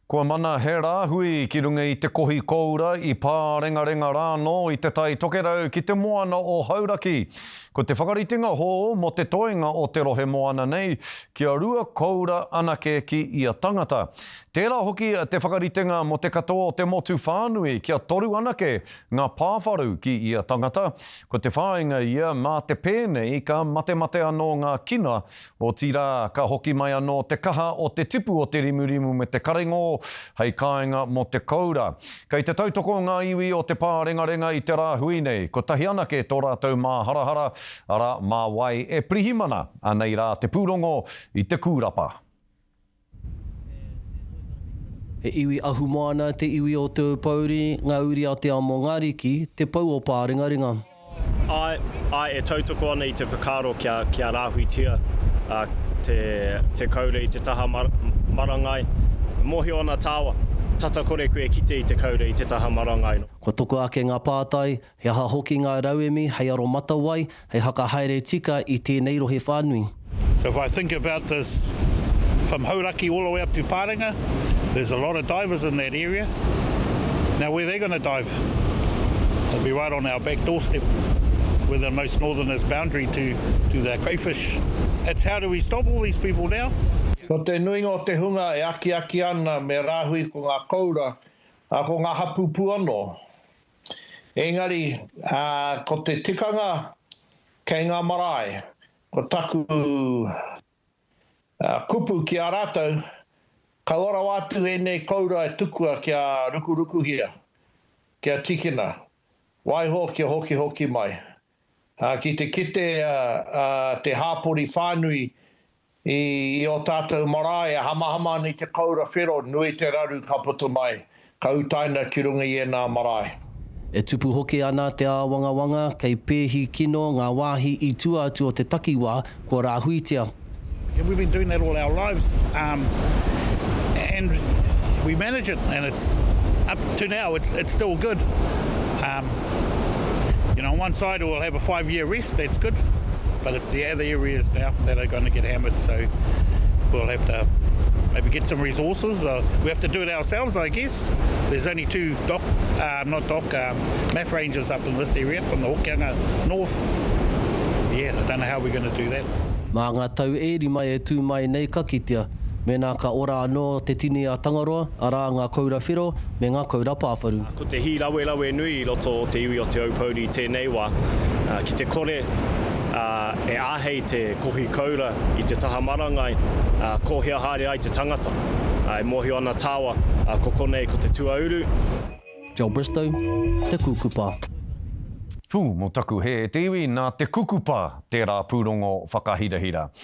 Kua mana he rāhui ki runga i te kohi koura i Pārengarenga rānō i Te Tai Tokerau ki te moana o Hauraki. Ko te whakaritenga hou mō te toenga o te rohe moana nei, kia rua koura anake ki ia tangata. Tērā hoki te whakaritenga mō te katoa o te motu whānui kia toru anake ngā pāwharu ki ia tangata. Ko te whāinga ia mā te pēnei ka matemate anō ngā kina Otirā, ka hoki mai anō te kaha o te tipu o te rimurimu me te karengō hei kāinga mō te koura. Kei te tautoko ngā iwi o Te Pārengarenga i te rāhui nei, kotahi anake tō rātou māharahara, arā, mā wai e pirihimana? Anei rā te pūrongo i te kūrapa. He iwi ahumoana te iwi o Te Aupouri, ngā uri a Te Amongariki, te pou o Pārengarenga. Āe, āe, e tautoko ana i te whakaaro kia, kia rāhuitia te, te koura i te taha marangai. E mōhio ana tāua, tata kore koe e kite i te koura i te taha marangai. Kua toko ake ngā pātai, He aha hoki ngā rauemi hei aromatawai, hei hakahaere tika i tēnei rohe whānui? So if I think about this from Hauraki all the way up to Parenga, there's a lot of divers in that area. Now where they're gonna dive? They'll be right on our back doorstep. We're the most northernest boundary to, to the crayfish. It's how do we stop all these people now? Ko te nuinga o te hunga e akiaki ana me rāhui ko ngā koura, ā, ko ngā hapū pū anō. Engari, ko te tikanga kei ngā marae, ko taku kupu ki a rātou, kaua rawa atu ēnei koura e tukua kia rukurukuhia, kia tikina, waiho kia hokihoki mai. Ki te kite te hāpori whānui i ō tātou marae e hamahama ana i te koura whero, nui te raru ka puta mai, ka utaina ki runga i ēnā marae. E tupu hoki ana te āwangawanga kei pēhi kino ngā wāhi i tua atu o te takiwā kua rāhuitia. We've been doing that all our lives um and we manage it and it's up to now it's it's still good. Um you know on one side we'll have a five year rest that's good but it's the other areas now that are going to get hammered so we'll have to maybe get some resources. Uh, we have to do it ourselves I guess. There's only two doc, uh, not doc, um, math rangers up in this area from the Hokianga North. Yeah, I don't know how we're going to do that. Mā ngā tau e rima e tū mai nei ka kitea, mēnā ka ora anō te tini a Tangaroa, arā ngā koura whero me ngā koura pāwharu. Ko te hīrawerawe nui i roto o te iwi o Te Aupōuri i tēnei wā, ki te kore e āhei te kohi koura i te taha marangai, kōhea haere ai te tangata. E mōhio ana tāua, ko konei ko te tuauru. Joel Bristow, Te Kūkupa. Pū, mō taku hē e te iwi, nā Te Kukupa tērā pūrongo whakahirahira.